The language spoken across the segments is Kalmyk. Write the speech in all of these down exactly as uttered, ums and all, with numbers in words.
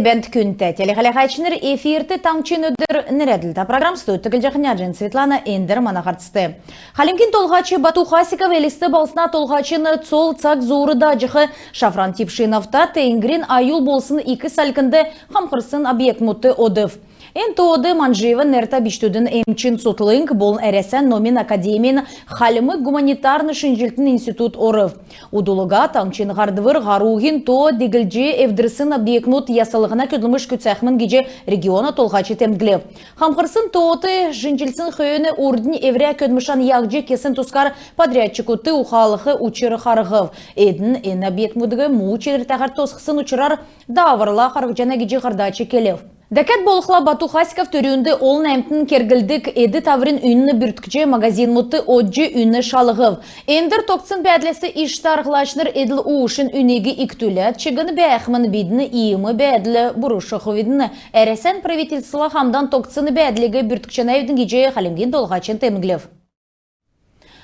Бәәнт, күндтә телехәләһәчнр! Эфирт «Таңһчин өдр» нерәдлтә программ. Студьд Түглҗ Хняҗин Светлана. Эндр мана һарцд. Хальмгин Толһач Бату Хасиков Элст балһсна толһачин цол цаг зуур дааҗах Шафран Тепшиновта «Теңгрин аюл болсн ик салькнд» хамхрсн объектмудт одв. Эн тоод Манҗиевин нертә бичкдүдин эмчин цутхлң болн Әрәсән номин академин Хальмг гуманитарн шинҗллтин институт орв. Удл уга таңһчин һардвр һаруһин то диглҗ эвдрсн объектмуд яслһна көдлмш күцәхмн гиҗ региона толһач темдглв. Хамхрсн тоот шинҗлсн хөөн урднь эврә көдлмшән яһҗ кесн тускар подрядчикудт ухалх учр харһв. Эдн эн объектмудыг муу чинртәһәр тосхсн учрар дааврла харһҗана гиҗ һардач келв. Дәкәд болхла Бату Хасиков түрүнд олн әмтн керглдг эд-таврин үнн бүрткҗ, магазинмудт одҗ, үнн шалһв. Эндр тогтсн бәәдләс иштә арһлачнр эдл-уушин үниг икдүләд чигн бәәхмн. Бидн иим бәәдл бурушхвидн. Әрәсән правительствла хамдан тогтсн бәәдлиг бүрткҗәнәвидн гиҗ Хальмгин Толһач темдглв.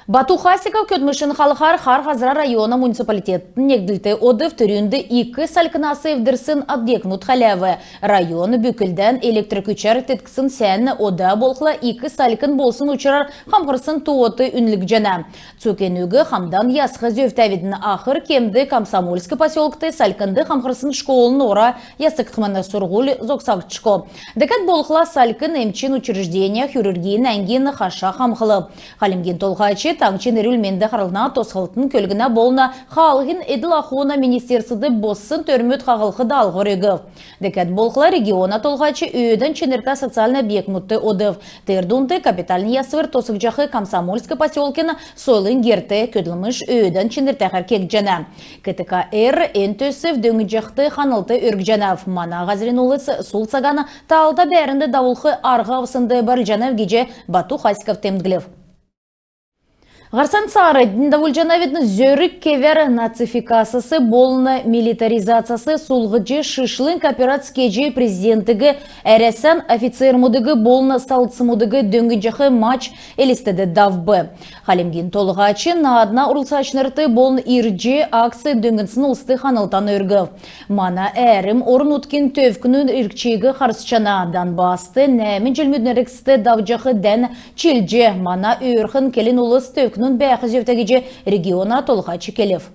Бату Хасиков көдлмшин халхар Хар Һазра района муниципалитетин негдлтд одв. Түрүнд ик салькнас эвдрсн объектмуд хәләв. Район бүклдән электр күчәр тетксн сән. Ода болхла ик салькн болсн учрар хамхрсн тоот үнлгдҗәнә. Цуг энүг хамдан ясх зөвтәвидн. Ахр кемд Комсомольск поселкд салькнд хамхрсн школын ора ясгдхмн, сурһуль зогсагдшго. Дәкәд болхла салькн эмчин учреждения, хирургин әңгин хаша хамхлв. Хальмгин Толһач таңһчин эрүл-менд харлһна, тосхлтын, көлгнә болн хаалһин эдл-ахуна министерствд боссн төрмүд хаһлх даалһвр өгв. Дәкәд болхла региона толһач өөдән чинртә социальн объектмудт одв. Тер дунд капитальн ясвр тосхҗах Комсомольск поселкин сойлын герт. Көдлмш өөдән чинртәһәр кегдҗәнә. КТК-Р эн төсв дөңнҗәхд ханлт өргҗәнәв. Мана һазрин улс сул цаган таалта бәәрнд давулх арһ авснд байрлҗанав гиҗ Бату Хасиков темдглв. Һарцан цааранднь давулҗанавидн. Зөрг кевәр нацификацяс болн милитаризацяс сулдхҗ, шишлң операц кеҗ, президентиг, Әрәсән офицермудыг болн салдсмудыг дөңнҗәх матч Элстд давв. Хальмгин Толһач наадна орлцачнрт болн ирҗ акц дөңнсн улст ханлтан өргв. Мана әәрм орн-нутгин төвкнүн иргчиг харсҗана. Донбасст нәәмн җилмүдин эргцд давҗах дән чилҗ, мана өөрхн келн улс төвкнүн бәәх зөвтә гиҗ региона толһач келв.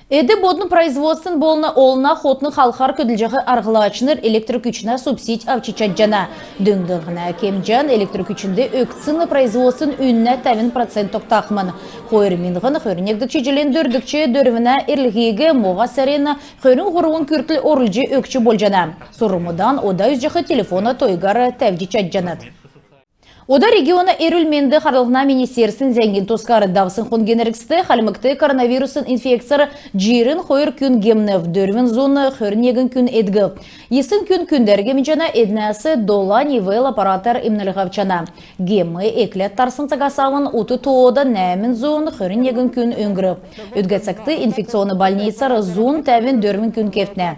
Эд-бодн производствин болн олна хотын халхар көдлҗәх арһлачнр электр күчнә субсидь авч чадҗана. Дөңнлһнә кемҗән электр күчнд өгсн производствин үннә тәвн процент тогтахмн. Хойр миңһн хөрн негдгч җилин дөрвдгч дөрвнә эрлһиг моһа сарин хөрн һурвн күртл орулҗ өгч болҗана. Сурврмудан ода үзҗәх телефона тойгар тәвҗ чадҗанат. Ода региона эрүл-менд харлһна министерствин зәңгин тускар. Давсн хонгин эргцд Хальмгт коронавирусн инфекцәр җирн хойр күн гемнв, дөрвн зун хөрн негн күн эдгв. Йисн күн күндәр гемнҗәнә, эднәс долань ИВЛ аппаратар эмнлһ авчана. Гем экләд тарсн цагас авн ут тоодан нәәмн зун хөрн негн күн өңгрв. Өдгә цагт инфекционн больницар зун тәвн дөрвн күн кевтнә.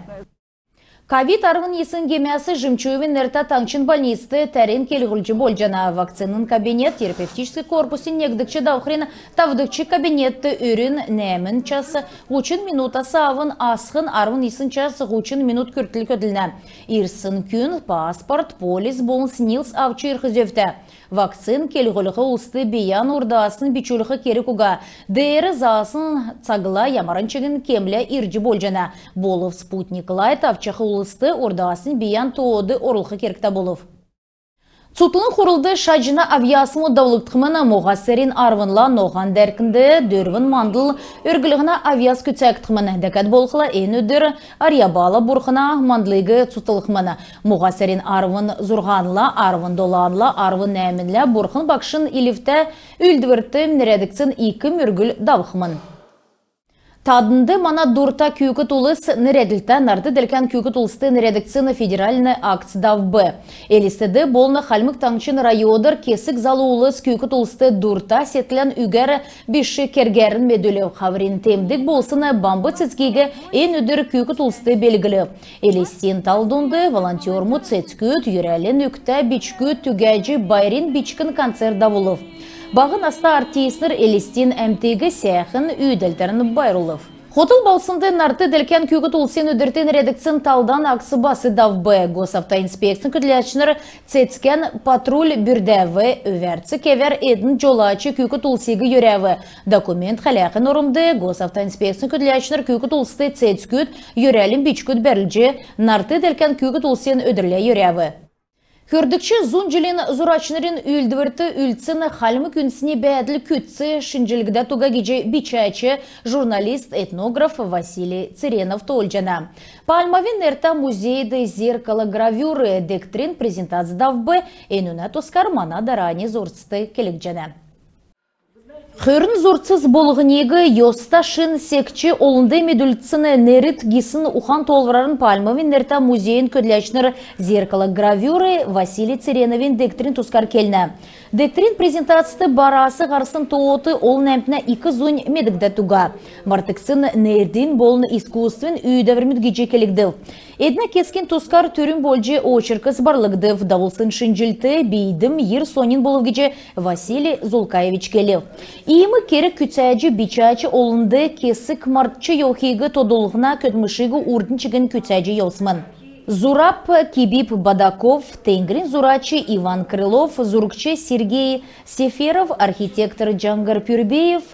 Ковид арвн йисн гемәс Жемчуевин нертә таңһчин больницд тәрән келһүлҗ болҗана. Вакцинн кабинет терапевтическ корпусин негдгч давхрин тавдгч кабинетд өрүн нәәмн час һучн минутас авн асхн арвн йисн час һучн минут күртл көдлнә. Ирсн күн паспорт, полис болн СНИЛС авч ирх зөвтә. Вакцин келһүлх улст бийән урдаснь бичүлх керг уга. Деер заасн цагла ямаран чигн кемлә ирҗ болҗана. Болв Sputnik Light авчах улст урдаснь бийән тоод орулх кергтә болв. Цутхлң хурлд шаҗна авъясмуд давулгдхмн. Моһа сарин арвнла ноһан дәркнд дөрвн мандл өрглһнә авъяс күцәгдхмн. Дәкәд болхла эн өдр Арьябала бурхна мандлиг цутхлхмн. Моһа сарин арвн зурһанла, арвн доланла, арвн нәәмнлә Бурхн Багшин илвтә үүлдврт нерәдгдсн ик мөргүл давхмн. «Таднд мана дурта күүкд улс» нерәдлтә нарт-делкән күүкд улст нерәдгдсн федеральн акц давв. Элстд болн Хальмг Таңһчин районмудар кесг залу улс күүкд улст дурта седклән үгәр биш, кергәрн медүлв. Хаврин темдг болсн бамб цецгиг эн өдр күүкд улст белглв. Элстин тал дунд волонтермуд цецгүд, йөрәлин үгтә бичгүд түгәҗ, байрин бичкн концерт давулв. Баһ наста артистнр Элстин әмтиг сәәхн үүдәлтәрн байрлулв. Хотл балһснд нарт делкән күүкд улсин өдрт нерәдгдсн талдан акц бас давв. Госавтоинспекцин көдләчнр цецгән патруль бүрдәв, өвәрц кевәр эдн җолач күүкд улсиг йөрәв. Документ хәләхин ормд Госавтоинспекцин көдләчнр күүкд улст цецгүд, йөрәлин бичгүд бәрүлҗ, нарт делкән күүкд улсин өдрлә йөрәв. Хөрдгч зун җилин зурачнрин үүлдврт үлдсн хальмг үндсни бәәдл күцц шинҗлгдәд уга гиҗ бичәч, журналист, этнограф Василий Церенов тоолҗана. Пальмовин нертә музейд «Зеркало гравюры» дегтрин презентац давв. Энүнә тускар мана дарани зурцт келгдҗәнә. Хөрн зурцс болһниг йоста шин секҗ, олнд медүлсн нерд гисн ухан-тоолврарн Пальмовин нертә музейин көдләчнр «Зеркало гравюры» Василий Цереновин дегтрин тускар келнә. Дегтрин презентацд барас һарсн тоот олн әмтнә ик зунь медгдәд уга. Мартгдсн нердин болн искусствин үүдәврмүд гиҗ келгдв. Эднә кесгин тускар түрүн болҗ очеркс барлгдв. Давулсн шинҗллт бийдм йир соньн болв гиҗ Василий Зулкаевич келв. Иим керг күцәҗ бичәч олнд кесг мартч йовхиг тодлһна көдлмшиг урднь чигн күцәҗ йовсмн. Зураб Кибиб Бадаков, теңгрин зурач Иван Крылов, зургч Сергей Сеферов, архитектор Җаңһр Пүрбеев,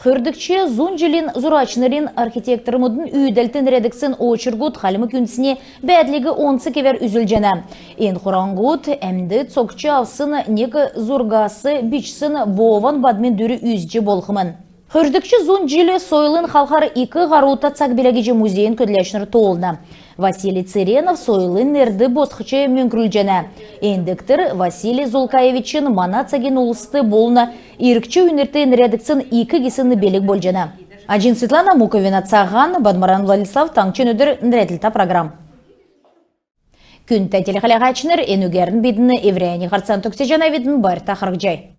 хөрдгч зун җилин зурачнрин, архитектормудын үүдәлтин нерәдгдсн очеркуд хальмг үндсни бәәдлиг онц кевәр үзүлҗәнә. Эн хураңһуд әмд цокҗ авсн нег зургас бичсн Бован Бадмин дүр үзҗ болхмн. Хөрдгч зун җил сойлын халхар ик һарута цаг билә гиҗ музейин көдләчнр тоолна. Василий Церенов сойлын нерд босхҗ мөңкрүлҗәнә. Эн дегтр Василий Зулкаевичин мана цагин улст болн иргч үйнрт нерәдгдсн ик гисн билг болҗана. Аҗин Светлана, Муковина Цаһан, Бадмаран Владислав. «Таңһчин өдр» нерәдлтә программ. Күндтә телехәләһәчнр, энүгәрн бидн эврәннь һарцан төгсәҗәнәвидн. Байрта харһцхай.